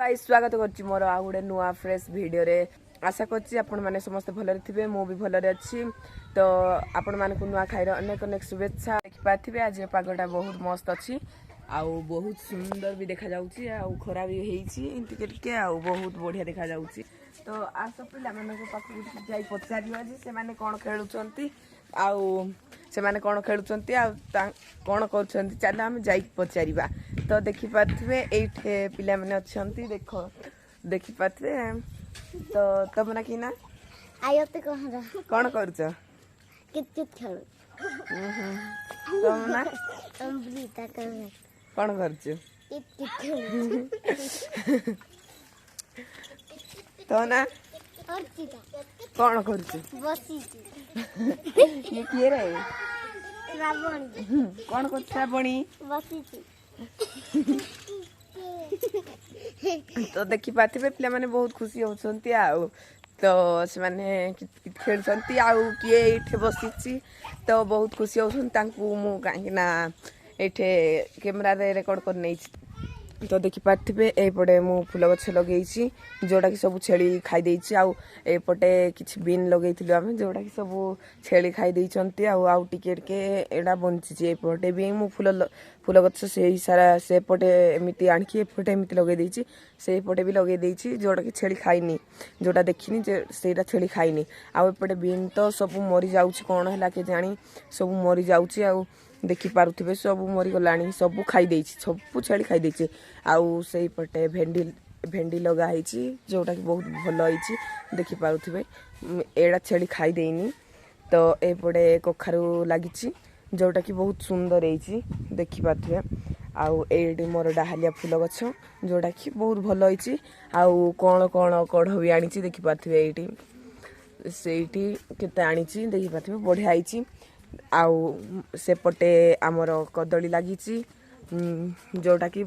Guys, ସ୍ୱାଗତ କରୁଛି ମୋର ଆଉ ଗୋଟେ ନୂଆ ଫ୍ରେଶ୍ ଭିଡ଼ିଓରେ। ଆଶା କରୁଛି ଆପଣମାନେ ସମସ୍ତେ ଭଲରେ ଥିବେ। ମୁଁ ବି ଭଲରେ ଅଛି। ତ ଆପଣମାନଙ୍କୁ ନୂଆଖାଇର ଅନେକ ଅନେକ ଶୁଭେଚ୍ଛା। ଦେଖିପାରୁଥିବେ, ଆଜିର ପାଗଟା ବହୁତ ମସ୍ତ ଅଛି ଆଉ ବହୁତ ସୁନ୍ଦର ବି ଦେଖାଯାଉଛି ଆଉ ଖରା ବି ହେଇଛି ଟିକେ ଟିକେ ଆଉ ବହୁତ ବଢ଼ିଆ ଦେଖାଯାଉଛି। ତ ଆସ, ପିଲାମାନଙ୍କ ପାଖକୁ ଯାଇ ପଚାରିବା ଯେ ସେମାନେ କ'ଣ ଖେଳୁଛନ୍ତି ଆଉ ସେମାନେ କ'ଣ ଖେଳୁଛନ୍ତି ଆଉ କ'ଣ କରୁଛନ୍ତି। ଚାଲ, ଆମେ ଯାଇକି ପଚାରିବା। ତ ଦେଖିପାରୁଥିବେ, ଏଇଠି ପିଲାମାନେ ଅଛନ୍ତି। ଦେଖ, ଦେଖିପାରୁଥିବେ। ତ ତମ ନା କି ନା? ଆୟତ କହର। କ'ଣ କରୁଛ? କିତ କିତ ଖେଳୁ। ତମ ନା? ଅମୃତା କହର। କ'ଣ କରୁଛୁ? କିତ କିତ ଖେଳୁ। ତୋ ନା? ଅର୍ଚିତା। କ'ଣ କରୁଛୁ? ବସିଛି। ଇଏ କିଏ ରେ? ଶ୍ରାବଣୀ। କ'ଣ କରୁଛୁ ଶ୍ରାବଣୀ? ବସିଛି। ତ ଦେଖିପାରୁଥିବେ, ପିଲାମାନେ ବହୁତ ଖୁସି ହେଉଛନ୍ତି ଆଉ ତ ସେମାନେ କିତକିତ ଖେଳୁଛନ୍ତି ଆଉ କିଏ ଏଇଠି ବସିଛି। ତ ବହୁତ ଖୁସି ହେଉଛନ୍ତି। ତାଙ୍କୁ ମୁଁ କାହିଁକି ନା ଏଇଠି କ୍ୟାମେରାରେ ରେକର୍ଡ କରି ନେଇଛି। ତ ଦେଖିପାରୁଥିବେ, ଏଇପଟେ ମୁଁ ଫୁଲ ଗଛ ଲଗେଇଛି, ଯୋଉଟାକି ସବୁ ଛେଳି ଖାଇ ଦେଇଛି। ଆଉ ଏପଟେ କିଛି ବିନ୍ ଲଗେଇଥିଲୁ ଆମେ, ଯୋଉଟାକି ସବୁ ଛେଳି ଖାଇ ଦେଇଛନ୍ତି ଆଉ ଆଉ ଟିକେ ଟିକେ ଏଇଟା ବଞ୍ଚିଛି। ଏପଟେ ବି ମୁଁ ଫୁଲ ଗଛ ସେଇ ସାରା ସେପଟେ ଏମିତି ଆଣିକି ଏପଟେ ଏମିତି ଲଗେଇ ଦେଇଛି। ସେଇପଟେ ବି ଲଗେଇ ଦେଇଛି, ଯୋଉଟାକି ଛେଳି ଖାଇନି। ଯୋଉଟା ଦେଖିନି ଯେ ସେଇଟା ଛେଳି ଖାଇନି। ଆଉ ଏପଟେ ବିନ୍ ତ ସବୁ ମରିଯାଉଛି। କ'ଣ ହେଲା କେଜାଣି, ସବୁ ମରିଯାଉଛି। ଆଉ ଦେଖିପାରୁଥିବେ, ସବୁ ମରିଗଲାଣି। ସବୁ ଖାଇ ଦେଇଛି, ସବୁ ଛେଳି ଖାଇ ଦେଇଛି। ଆଉ ସେଇପଟେ ଭେଣ୍ଡି ଭେଣ୍ଡି ଲଗା ହେଇଛି, ଯୋଉଟାକି ବହୁତ ଭଲ ହେଇଛି। ଦେଖିପାରୁଥିବେ, ଏଇଟା ଛେଳି ଖାଇ ଦେଇନି। ତ ଏପଟେ କଖାରୁ ଲାଗିଛି, ଯୋଉଟାକି ବହୁତ ସୁନ୍ଦର ହେଇଛି, ଦେଖିପାରୁଥିବେ। ଆଉ ଏଇଠି ମୋର ଡାହାଲିଆ ଫୁଲ ଗଛ, ଯୋଉଟାକି ବହୁତ ଭଲ ହେଇଛି। ଆଉ କ'ଣ କ'ଣ କଢ଼ ବି ଆଣିଛି, ଦେଖିପାରୁଥିବେ। ଏଇଠି ସେଇଠି କେତେ ଆଣିଛି, ଦେଖିପାରୁଥିବେ, ବଢ଼ିଆ ହେଇଛି। ଆଉ ସେପଟେ ଆମର କଦଳୀ ଲାଗିଛି, ଯୋଉଟାକି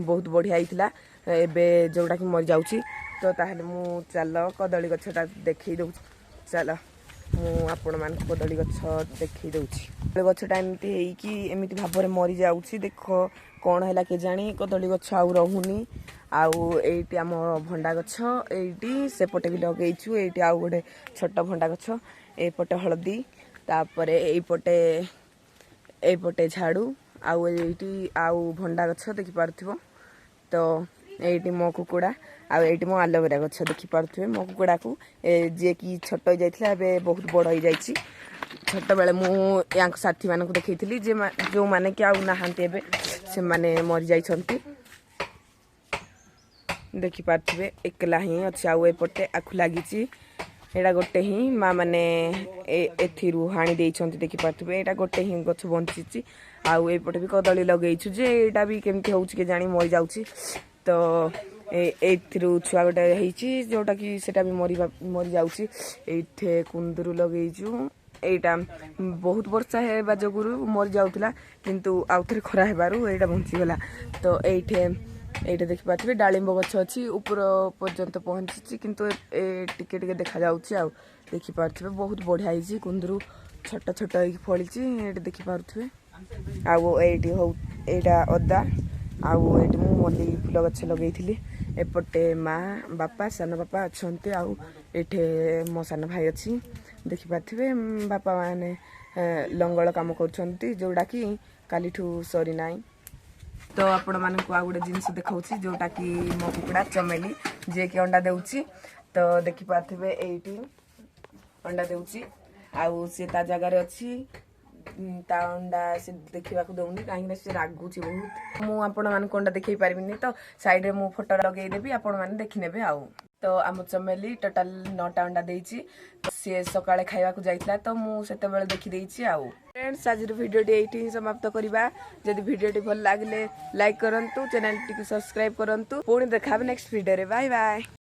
ବହୁତ ବଢ଼ିଆ ହେଇଥିଲା, ଏବେ ଯୋଉଟାକି ମରିଯାଉଛି। ତ ତାହେଲେ ମୁଁ ଚାଲ, କଦଳୀ ଗଛଟା ଦେଖେଇ ଦେଉଛି। ଚାଲ, ମୁଁ ଆପଣମାନଙ୍କୁ କଦଳୀ ଗଛ ଦେଖେଇ ଦେଉଛି। କଦଳୀ ଗଛଟା ଏମିତି ହେଇକି ଏମିତି ଭାବରେ ମରିଯାଉଛି। ଦେଖ, କ'ଣ ହେଲା କେଜାଣି, କଦଳୀ ଗଛ ଆଉ ରହୁନି। ଆଉ ଏଇଠି ଆମ ଭଣ୍ଡା ଗଛ, ଏଇଠି ସେପଟେ ବି ଲଗେଇଛୁ। ଏଇଠି ଆଉ ଗୋଟେ ଛୋଟ ଭଣ୍ଡା ଗଛ। ଏଇପଟେ ହଳଦୀ, ତାପରେ ଏଇପଟେ ଏଇପଟେ ଝାଡ଼ୁ, ଆଉ ଏଇଠି ଆଉ ଭଣ୍ଡା ଗଛ ଦେଖିପାରୁଥିବ। ତ ଏଇଠି ମୋ କୁକୁଡ଼ା ଆଉ ଏଇଠି ମୋ ଆଲୋଭେରା ଗଛ ଦେଖିପାରୁଥିବେ। ମୋ କୁକୁଡ଼ାକୁ ଯିଏକି ଛୋଟ ହେଇଯାଇଥିଲା, ଏବେ ବହୁତ ବଡ଼ ହେଇଯାଇଛି। ଛୋଟବେଳେ ମୁଁ ୟାଙ୍କ ସାଥିମାନଙ୍କୁ ଦେଖେଇଥିଲି ଯେ ଯେଉଁମାନେ କି ଆଉ ନାହାନ୍ତି ଏବେ, ସେମାନେ ମରିଯାଇଛନ୍ତି। ଦେଖିପାରୁଥିବେ, ଏକଲା ହିଁ ଅଛି। ଆଉ ଏପଟେ ଆଖୁ ଲାଗିଛି। ଏଇଟା ଗୋଟେ ହିଁ ମା ମାନେ ଏଥିରୁ ହାଣି ଦେଇଛନ୍ତି। ଦେଖିପାରୁଥିବେ, ଏଇଟା ଗୋଟେ ହିଁ ଗଛ ବଞ୍ଚିଛି। ଆଉ ଏପଟେ ବି କଦଳୀ ଲଗେଇଛୁ ଯେ ଏଇଟା ବି କେମିତି ହଉଛି କେଜାଣି, ମରିଯାଉଛି। ତ ଏଇଥିରୁ ଛୁଆ ଗୋଟେ ହେଇଛି, ଯୋଉଟାକି ସେଟା ବି ମରିଯାଉଛି। ଏଇଠି କୁନ୍ଦୁରୁ ଲଗେଇଛୁ। ଏଇଟା ବହୁତ ବର୍ଷା ହେବା ଯୋଗୁରୁ ମରିଯାଉଥିଲା, କିନ୍ତୁ ଆଉଥରେ ଖରା ହେବାରୁ ଏଇଟା ବଞ୍ଚିଗଲା। ତ ଏଇଠି ଏଇଟା ଦେଖିପାରୁଥିବେ, ଡାଳିମ୍ବ ଗଛ ଅଛି, ଉପର ପର୍ଯ୍ୟନ୍ତ ପହଞ୍ଚିଛି, କିନ୍ତୁ ଏ ଟିକେ ଟିକେ ଦେଖାଯାଉଛି। ଆଉ ଦେଖିପାରୁଥିବେ, ବହୁତ ବଢ଼ିଆ ହେଇଛି। କୁନ୍ଦୁରୁ ଛୋଟ ଛୋଟ ହେଇକି ଫଳିଛି, ଏଇଠି ଦେଖିପାରୁଥିବେ। ଆଉ ଏଇଠି ହଉ ଏଇଟା ଅଦା। ଆଉ ଏଇଠି ମୁଁ ମଲ୍ଲି ଫୁଲ ଗଛ ଲଗେଇଥିଲି। ଏପଟେ ମା, ବାପା, ସାନ ବାପା ଅଛନ୍ତି ଆଉ ଏଇଠି ମୋ ସାନ ଭାଇ ଅଛି। ଦେଖିପାରୁଥିବେ, ବାପା ମାନେ ଲଙ୍ଗଳ କାମ କରୁଛନ୍ତି, ଯୋଉଟାକି କାଲିଠୁ ସରିନାହିଁ। ତ ଆପଣମାନଙ୍କୁ ଆଉ ଗୋଟେ ଜିନିଷ ଦେଖାଉଛି, ଯୋଉଟାକି ମୋ କୁକୁଡ଼ା ଚମେଲି, ଯିଏକି ଅଣ୍ଡା ଦେଉଛି। ତ ଦେଖିପାରୁଥିବେ, ଏଇଠି ଅଣ୍ଡା ଦେଉଛି ଆଉ ସେ ତା ଜାଗାରେ ଅଛି। ତା ଅଣ୍ଡା ସେ ଦେଖିବାକୁ ଦଉନି, କାହିଁକିନା ସେ ରାଗୁଛି ବହୁତ। ମୁଁ ଆପଣମାନଙ୍କୁ ଅଣ୍ଡା ଦେଖେଇ ପାରିବିନି, ତ ସାଇଡରେ ମୁଁ ଫଟୋ ଲଗେଇଦେବି, ଆପଣମାନେ ଦେଖିନେବେ। ଆଉ ତ ଆମ ଚମେଲି ଟୋଟାଲ 9ଟା ଅଣ୍ଡା ଦେଇଛି। ସିଏ ସକାଳେ ଖାଇବାକୁ ଯାଇଥିଲା, ତ ମୁଁ ସେତେବେଳେ ଦେଖିଦେଇଛି। ଆଉ ଫ୍ରେଣ୍ଡସ୍, ଆଜିର ଭିଡ଼ିଓଟି ଏଇଠି ହିଁ ସମାପ୍ତ କରିବା। ଯଦି ଭିଡ଼ିଓଟି ଭଲ ଲାଗିଲେ ଲାଇକ୍ କରନ୍ତୁ, ଚ୍ୟାନେଲଟିକୁ ସବସ୍କ୍ରାଇବ କରନ୍ତୁ। ପୁଣି ଦେଖା ହେବ ନେକ୍ସଟ ଭିଡ଼ିଓରେ। Bye bye.